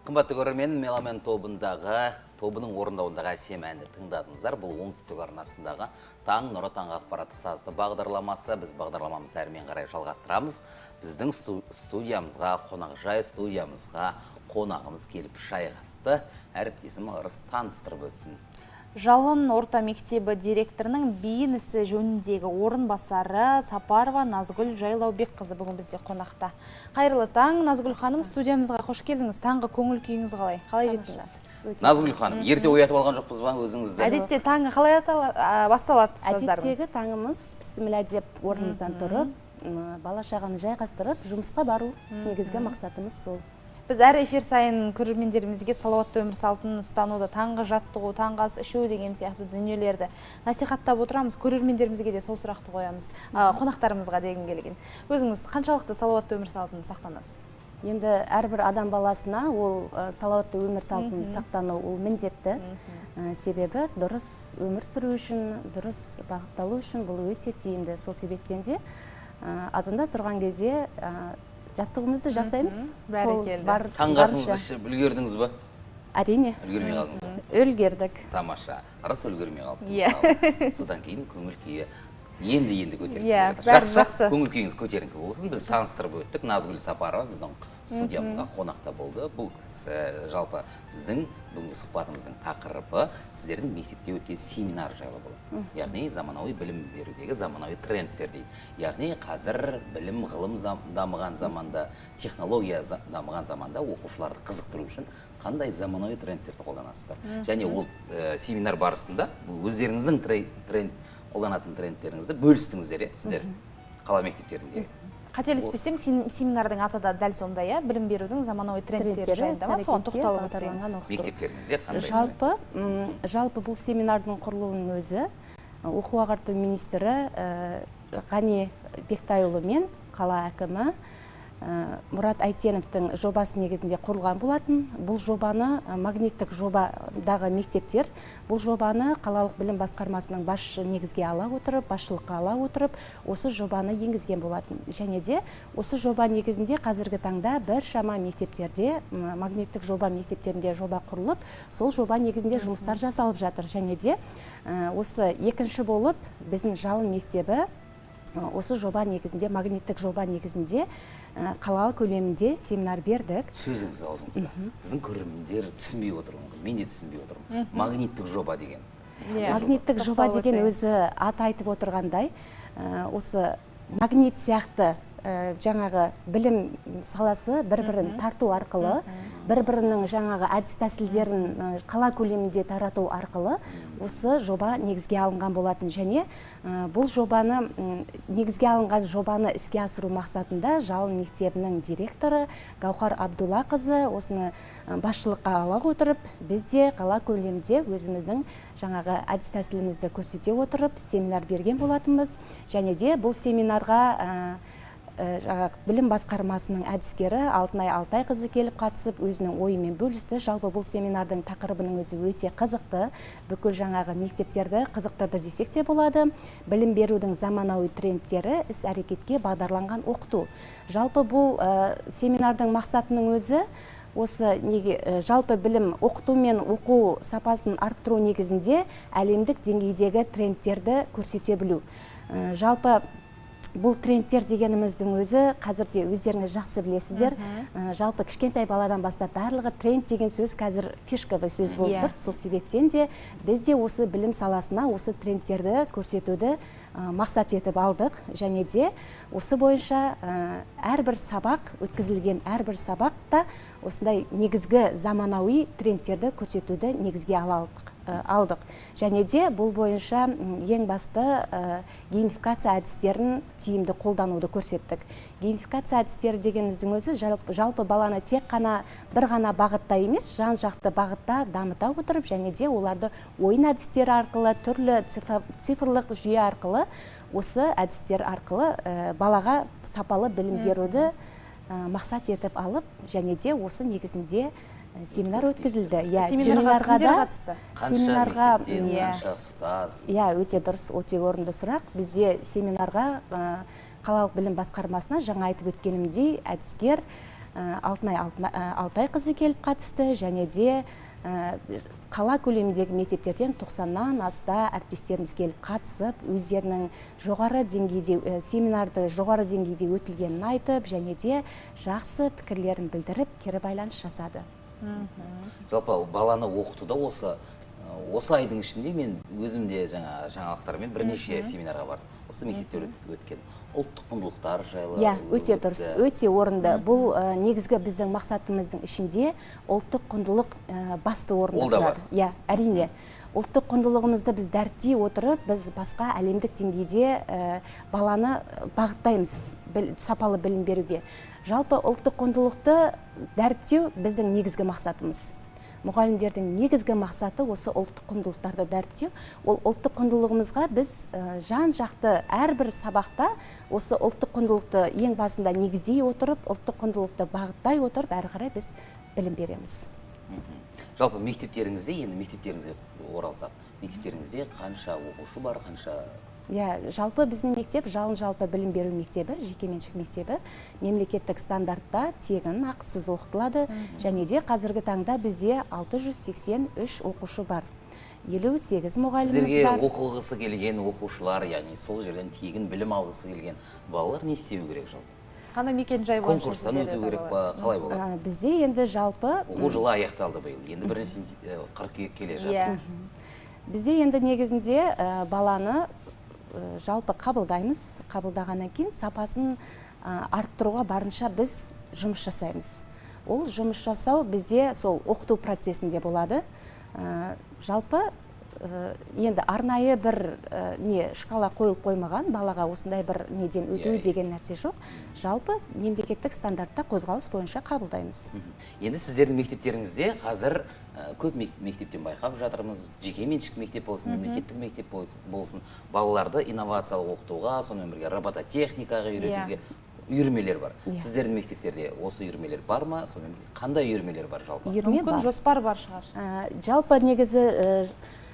Қымбатты көрермен, Меломен тобының орындауындағы әсем әнді тыңдадыңыздар. Бұл Оңтүстік арнасындағы «Таң нұры» таңғы ақпараттық сазды бағдарламасы. Біз бағдарламамызды әрмен қарай жалғастырамыз. Біздің студиямызға, қонақжай студиямызға қонағымыз келіп жайғасты. Әріптесім Ырыс таныстырып өтсін. Жалын орта мектебі директорының бейін ісі жөніндегі орынбасары Сапарова Назгүл Жайлаубекқызы бүгін бізде қонақта. Қайырлы таң, Назгүл ханым, студиямызға қош келдіңіз. Таңғы көңіл күйіңіз қалай? Қалай жеттіңіз? Назгүл ханым, ерте оятып алған жоқпыз ба өзіңізді? Әдетте таңы қалай басталады ұстаздардың? Әдеттегі таңымыз бісміллә деп орнымыздан тұрып, бала шағаны жайғастырып, жұмысқа бару, негізгі мақсатымыз сол. Біз әр эфир сайын көрермендерімізге салауатты өмір салтын ұстануды, таңғы жаттығу, таңғы ас ішу деген сияқты дүниелерді насихаттап отырамыз. Көрермендерімізге де сол сұрақты қоямыз. Қонақтарымызға дегім келген. Өзіңіз қаншалықты салауатты өмір салтын сақтанасыз? Енді әрбір адам баласына ол салауатты өмір салтын сақтану ол міндетті. Себебі дұрыс өмір сүру үшін, дұрыс бағытталу үшін бұл өте тиімді. Сол себептен де азанда тұрған кезде жаттығуымызды жасаймыз. Бәрекелді. Таңғы асыңызды Барынша. ішіп үлгердіңіз ба? Әрине. Үлгермей қалдыңыз ба? Үлгердік. Тамаша. Ырыс үлгермей қалыпты Иә. мысалы. Содан кейін көңіл күйі енді-енді көтеріңкі Иә, болып жатыр. бәрі жақсы. Көңіл күйіңіз көтеріңкі болсын. Біз таныстырып өттік. Назгүл Сапарова біздің студиямызға қонақта болды. Бұл кісі, жалпы біздің бүгінгі сұхбатымыздың тақырыбы сіздердің мектепте өткен семинар жайлы болады. Яғни заманауи білім берудегі заманауи трендтер дейді. Яғни қазір білім, ғылым дамыған заманда, технология дамыған заманда оқушыларды қызықтыру үшін қандай заманауи трендтерді қолданасыздар? Және ол семинар барысында бұл өздеріңіздің тренд қолданатын трендтеріңізді бөлістіңіздер, иә, сіздер қала мектептерінде. Қателеспесем, семинардың аты да дәл сондай, иә, білім берудің заманауи трендтері Трендтері, жайында ма? Соған іс-әрекетке тоқталып бағдарланған өтсеңіз. оқыту. Мектептеріңізде қандай? Жалпы бұл семинардың құрылуының өзі оқу ағарту министрі Ғани Бектайұлы мен қала әкімі Мұрат Әйтеновтің жобасы негізінде құрылған болатын. Бұл жобаны магниттік жобадағы мектептер, бұл жобаны қалалық білім басқармасының басшы негізге ала отырып, басшылыққа ала отырып, осы жобаны енгізген болатын. Және де осы жоба негізінде қазіргі таңда біршама мектептерде, магниттік жоба мектептерінде жоба құрылып, сол жоба негізінде жұмыстар жасалып жатыр. Және де осы екінші болып біздің Жалын мектебі осы жоба негізінде, магниттік жоба негізінде қалалық көлемінде семинар бердік. Сөзіңіз аузыңызда. Біздің көрермендер түсінбей отыр мүмкін. Мен де түсінбей отырмын. Магниттік жоба деген. Магниттік жоба Тоқталып деген өтсеңіз. өзі аты айтып отырғандай, осы магнит сияқты жаңағы білім саласы бір-бірін тарту арқылы, бір-бірінің жаңағы әдіс тәсілдерін қала көлемінде тарату арқылы осы жоба негізге алынған болатын. Және бұл жобаны, негізге алынған жобаны іске асыру мақсатында Жалын мектебінің директоры Гаухар Абдуллақызы осыны басшылыққа ала отырып, біз де қала көлемінде өзіміздің жаңағы әдіс тәсілімізді көрсете отырып семинар берген болатынбыз. Және де бұл семинарға жаңағы білім басқармасының әдіскері Алтынай Алтайқызы келіп қатысып, өзінің ойымен бөлісті. Жалпы бұл семинардың тақырыбының өзі өте қызықты, бүкіл жаңағы мектептерді қызықтырды десек те болады. Білім берудің заманауи трендтері, іс әрекетке бағдарланған оқыту. Жалпы бұл семинардың мақсатының өзі осы неге, жалпы білім оқыту мен оқу сапасын арттыру негізінде әлемдік деңгейдегі трендтерді көрсете білу. Жалпы бұл трендтер дегеніміздің өзі қазірде өздеріңіз жақсы білесіздер. Жалпы кішкентай баладан бастап барлығы тренд деген сөз қазір фишковый сөз болып тұр. Сол себептен де біз де осы білім саласына осы трендтерді көрсетуді мақсат етіп алдық. Және де осы бойынша әрбір сабақ өткізілген, әрбір сабақта осындай негізгі заманауи трендтерді көрсетуді негізге ала алдық. Және де бұл бойынша ең басты геймификация әдістерін тиімді қолдануды көрсеттік. Геймификация әдістері дегеніміздің өзі жалпы баланы тек қана бір ғана бағытта емес, жан-жақты бағытта дамыта отырып, және де оларды ойын әдістері арқылы, түрлі цифрлық жүйе арқылы, осы әдістер арқылы балаға сапалы білім беруді мақсат етіп алып, және де осы негізінде семинар өткізілді. Иә, Семинарға семинарға кімдер да қатысты? Қанша семинарға, мектептен, Иә. қанша ұстаз? Иә, өте дұрыс, өте орынды сұрақ. Бізде семинарға қалалық білім басқармасына жаңа айтып өткенімдей әдіскер Алтынай Алтайқызы келіп қатысты, және де қала көлеміндегі мектептерден 90-нан аста әріптестеріміз келіп қатысып, өздерінің жоғары деңгейде семинарды жоғары деңгейде өтілгенін айтып, және де жақсы пікірлерін білдіріп, кері байланыс жасады. Жалпы баланы оқытуда осы айдың ішінде мен өзім де жаңа жаңалықтармен бірнеше семинарға бардым. Осы мектепте өткен ұлттық құндылықтар жайлы. Иә, өте дұрыс, өте орынды. Бұл негізгі біздің мақсатымыздың ішінде ұлттық құндылық басты орында тұрады. Иә, әрине. Ұлттық құндылығымызды біз дәріптей отырып, біз басқа әлемдік деңгейде баланы бағыттаймыз сапалы білім беруге. Жалпы ұлттық құндылықты дәріптеу біздің негізгі мақсатымыз. Мұғалімдердің негізгі мақсаты осы ұлттық құндылықтарды дәріптеу. Ол ұлттық құндылығымызға біз жан-жақты әрбір сабақта осы ұлттық құндылықты ең басында негіздей отырып, ұлттық құндылықты бағыттай отырып, әрі қарай біз білім береміз. Жалпы мектептеріңізде, енді мектептеріңізге оралсақ, мектептеріңізде қанша оқушы бар, қанша? Иә, жалпы біздің мектеп жалын жалпы білім беру мектебі, жекеменшік мектебі, мемлекеттік стандартта тегін ақысыз оқытылады. Және де қазіргі таңда бізде 683 оқушы бар. 58 мұғаліміміз бар. Сіздерге оқығысы келген оқушылар, яғни сол жерден тегін білім алғысы келген балалар не істеу керек жалпы? Қандай мекен жай бойынша конкурстан өту керек па, қалай болады? Бізде енді жалпы оқу жылы аяқталды биыл. Енді бірінші қыркүйек келе жатыр. Бізде енді негізінде баланы жалпы қабылдаймыз. Қабылдағаннан кейін сапасын арттыруға барынша біз жұмыс жасаймыз. Ол жұмыс жасау бізде сол оқыту процесінде болады. Жалпы енді арнайы бір не шкала қойылып қоймаған, балаға осындай бір неден өту деген нәрсе жоқ. Жалпы мемлекеттік стандартта қозғалыс бойынша қабылдаймыз. Енді сіздердің мектептеріңізде қазір көп мектептен байқап жатырмыз, жеке меншік мектеп болсын, мемлекеттік мектеп болсын, балаларды инновациялық оқытуға, сонымен бірге робототехникаға үйретуге үйірмелер бар. Сіздердің мектептерде осы үйірмелер бар ма? Сонымен бірге қандай үйірмелер бар жалпы? Мүмкін жоспар бар шығар. Жалпы негізі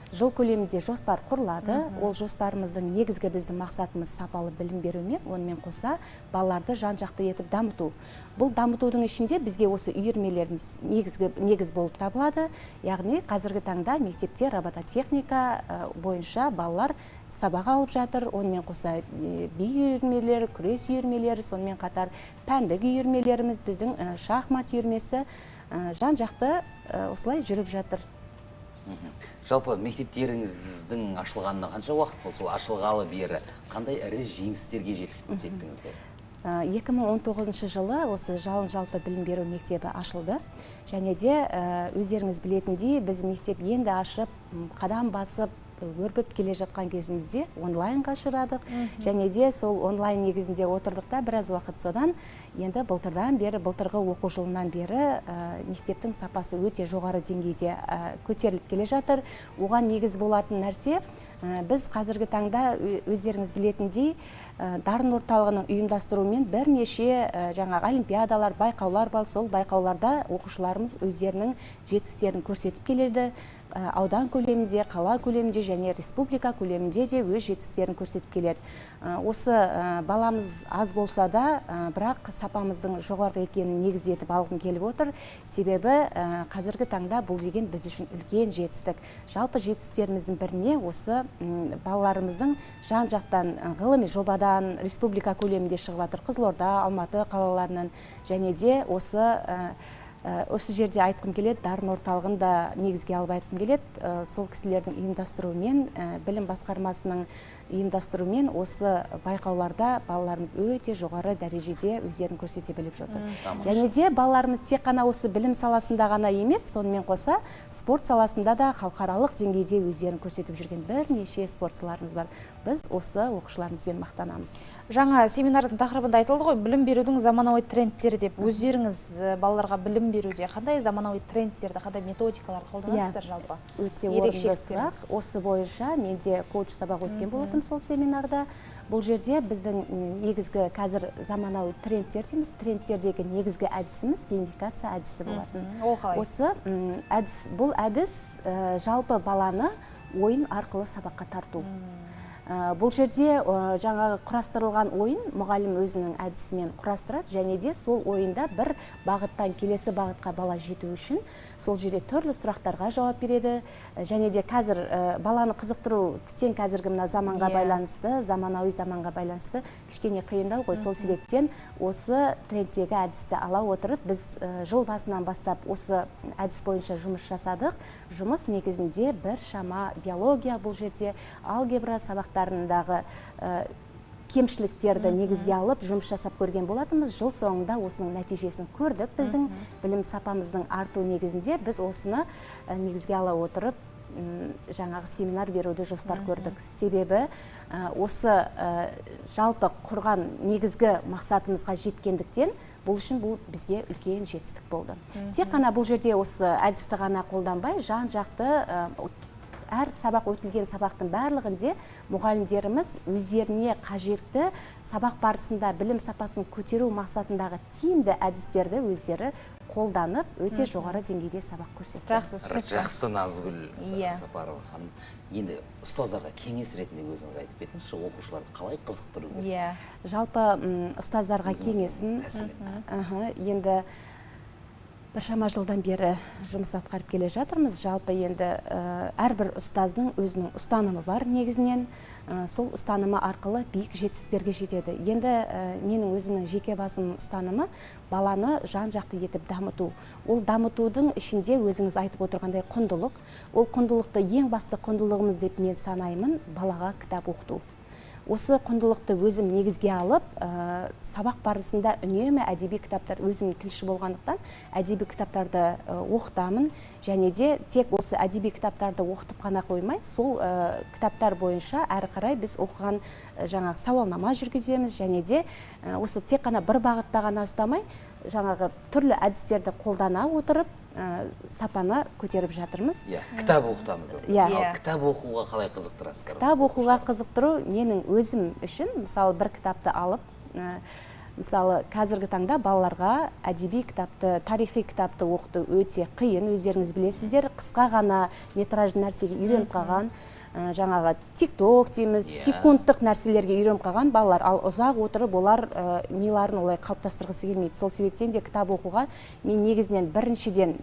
жыл көлемінде жоспар құрылады. Ол жоспарымыздың негізгі біздің мақсатымыз сапалы білім берумен, онымен қоса балаларды жан-жақты етіп дамыту. Бұл дамытудың ішінде бізге осы үйірмелеріміз негіз болып табылады. Яғни қазіргі таңда мектепте робототехника бойынша балалар сабақ алып жатыр. Онымен қоса би үйірмелері, күрес үйірмелері, сонымен қатар пәндік үйірмелеріміз, біздің шахмат үйірмесі жан-жақты осылай жүріп жатыр. Жалпы мектептеріңіздің ашылғанына қанша уақыт болды? Сол ашылғалы бері қандай ірі жеңістерге жеттіңіздер? 2019 жылы осы жалын жалпы білім беру мектебі ашылды. Және де өздеріңіз білетіндей, біз мектеп енді ашып, қадам басып, өрбіп келе жатқан кезімізде онлайнға ұшырадық. Және де сол онлайн негізінде отырдық та біраз уақыт. Содан енді былтырдан бері, былтырғы оқу жылынан бері мектептің сапасы өте жоғары деңгейде көтеріліп келе жатыр. Оған негіз болатын нәрсе, біз қазіргі таңда өздеріңіз білетіндей, Дарын орталығының ұйымдастыруымен бірнеше жаңағы олимпиадалар, байқаулар бар. Сол байқауларда оқушыларымыз өздерінің жетістіктерін көрсетіп келеді. Аудан көлемінде, қала көлемінде және республика көлемінде де өз жетістіктерін көрсетіп келеді. Осы баламыз аз болса да, бірақ сапамыздың жоғары екенін негіз етіп алғым келіп отыр. Себебі қазіргі таңда бұл деген біз үшін үлкен жетістік. Жалпы жетістіктеріміздің біріне осы балаларымыздың жан-жақтан ғылыми жобадан республика көлемінде шығып жатыр. Қызылорда, Алматы қалаларынан және де осы жерде айтқым келеді, Дарын орталығын да негізге алып айтқым келеді. Сол кісілердің ұйымдастыруымен, білім басқармасының ұйымдастыруымен осы байқауларда балаларымыз өте жоғары дәрежеде өздерін көрсете біліп жатыр. Және де балаларымыз тек қана осы білім саласында ғана емес, сонымен қоса спорт саласында да халықаралық деңгейде өздерін көрсетіп жүрген бірнеше спортшыларымыз бар. Біз осы оқушыларымызбен мақтанамыз. Жаңа семинардың тақырыбында айтылды ғой, білім берудің заманауи трендтері деп. Өздеріңіз балаларға білім беруде қандай заманауи трендтерді, қандай методикаларды қолданасыздар жалпы? Өте орынды сұрақ. Осы бойынша менде коуч сабақ өткен болатын сол семинарда. Бұл жерде біздің негізгі қазір заманауи трендтер дейміз, трендтердегі негізгі әдісіміз геймификация әдісі болатын. Ол қалай? Осы әдіс, бұл әдіс жалпы баланы ойын арқылы сабаққа тарту. Бұл жерде жаңағы құрастырылған ойын мұғалім өзінің әдісімен құрастырады, және де сол ойында бір бағыттан келесі бағытқа бала жету үшін сол жерде түрлі сұрақтарға жауап береді. Және де қазір баланы қызықтыру тіптен қазіргі мына заманға байланысты, заманауи заманға байланысты кішкене қиындау ғой. Сол себептен осы трендтегі әдісті ала отырып, біз жыл басынан бастап осы әдіс бойынша жұмыс жасадық. Жұмыс негізінде біршама биология, бұл жерде алгебра сабақтарындағы кемшіліктерді негізге алып жұмыс жасап көрген болатынбыз. Жыл соңында осының нәтижесін көрдік. Біздің білім сапамыздың арту негізінде біз осыны негізге ала отырып жаңағы семинар беруді жоспар көрдік. Себебі осы жалпы құрған негізгі мақсатымызға жеткендіктен, бұл үшін бұл бізге үлкен жетістік болды. Тек қана бұл жерде осы әдісті ғана қолданбай, жан жақты әр сабақ, өтілген сабақтың барлығінде мұғалімдеріміз өздеріне қажетті сабақ барысында білім сапасын көтеру мақсатындағы тиімді әдістерді өздері қолданып, өте жоғары деңгейде сабақ көрсетті. Жақсы, түсінікті. Жақсы, Назгүл Сапарова ханым. Енді ұстаздарға кеңес ретінде өзіңіз айтып кетіңізші, оқушыларды қалай қызықтыру керек? Жалпы ұстаздарға Өзіңіздің кеңесім, тәсіліңіз. Енді біршама жылдан бері жұмыс атқарып келе жатырмыз. Жалпы енді әрбір ұстаздың өзінің ұстанымы бар негізінен. Сол ұстанымы арқылы биік жетістіктерге жетеді. Енді менің өзімнің жеке басым ұстанымы — баланы жан-жақты етіп дамыту. Ол дамытудың ішінде өзіңіз айтып отырғандай құндылық. Ол құндылықты ең басты құндылығымыз деп мен санаймын, балаға кітап оқыту. Осы құндылықты өзім негізге алып, сабақ барысында үнемі әдеби кітаптар, өзім тілші болғандықтан әдеби кітаптарды оқытамын, және де тек осы әдеби кітаптарды оқытып қана қоймай, сол кітаптар бойынша әрі қарай біз оқыған жаңағы сауалнама жүргіземіз, және де осы тек қана бір бағытта ғана ұстамай, жаңағы түрлі әдістерді қолдана отырып, сапаны көтеріп жатырмыз. Иә, кітап оқытамыз деп. Иә. Ал кітап оқуға қалай қызықтырасыздар? Кітап оқуға қызықтыру менің өзім үшін, мысалы, бір кітапты алып, мысалы, қазіргі таңда балаларға әдеби кітапты, тарихи кітапты оқыту өте қиын, өздеріңіз білесіздер, қысқа ғана метражды нәрсеге үйреніп қалған, жаңағы тикток дейміз, секундтық нәрселерге үйреніп қалған балалар, ал ұзақ отырып олар миларын олай қалыптастырғысы келмейді. Сол себептен де кітап оқуға мен негізінен біріншіден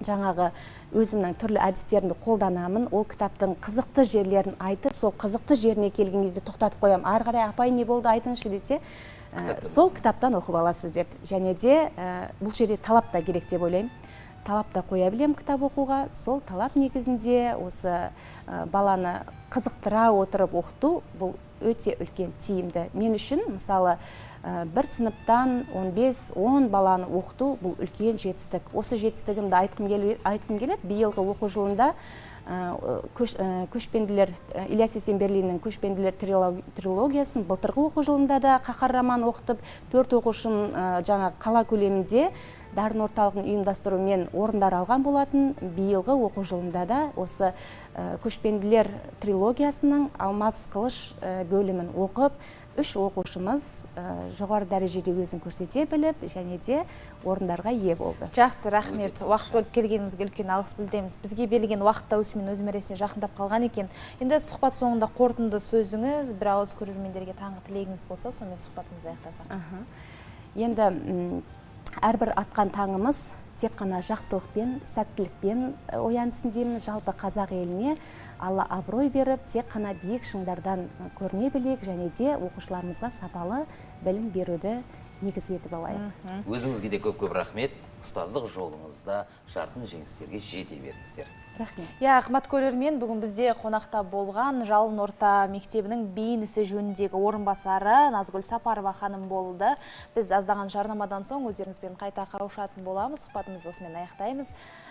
жаңағы өзімнің түрлі әдістерімді қолданамын. Ол кітаптың қызықты жерлерін айтып, сол қызықты жеріне келген кезде тоқтатып қоямын. Ары қарай апай не болды, айтыңызшы десе, сол кітаптан оқып аласыз деп. Және де бұл жерде талап та керек деп ойлаймын. Талап та қоя білемін кітап оқуға. Сол талап негізінде осы баланы қызықтыра отырып оқыту бұл өте үлкен тиімді. Мен үшін, мысалы, бір сыныптан 15-10 баланы оқыту бұл үлкен жетістік. Осы жетістігімді айтқым келеді. Биылғы оқу жылында көшпенділер, Ильяс Есенберлиннің көшпенділер трилогиясын былтырғы оқу жылында да қаһар роман оқытып, 4 оқушым жаңа қала көлемінде дарын орталығын ұйымдастырумен орындар алған болатын. Биылғы оқу жылында да осы көшпенділер трилогиясының Алмас қылыш бөлімін оқып, 3 оқушымыз жоғары дәрежеде өзін көрсете біліп, және де орындарға ие болды. Жақсы, рахмет. Өте Уақыт бөліп келгеніңізге үлкен алғыс білдіреміз. Бізге берілген уақыт та осымен өз мәресіне жақындап қалған екен. Енді сұхбат соңында қорытынды сөзіңіз, бір ауыз көрермендерге таңғы тілегіңіз болса, сонымен сұхбатымызды аяқтасақ. Енді әрбір атқан таңымыз тек қана жақсылықпен, сәттілікпен оянсын деймін. Жалпы қазақ еліне Алла абырой беріп, тек қана биік шыңдардан көріне білейік, және де оқушыларымызға сапалы білім беруді негіз етіп алайық. Өзіңізге де көп-көп рахмет. Ұстаздық жолыңызда жарқын жеңістерге жете беріңіздер. Рахмет. Иә, қымбат көрермен, бүгін бізде қонақта болған Жалын орта мектебінің бейін ісі жөніндегі орынбасары Назгүл Сапарова ханым болды. Біз аздаған жарнамадан соң өздеріңізбен қайта қауышатын боламыз. Сұхбатымызды осымен аяқтаймыз.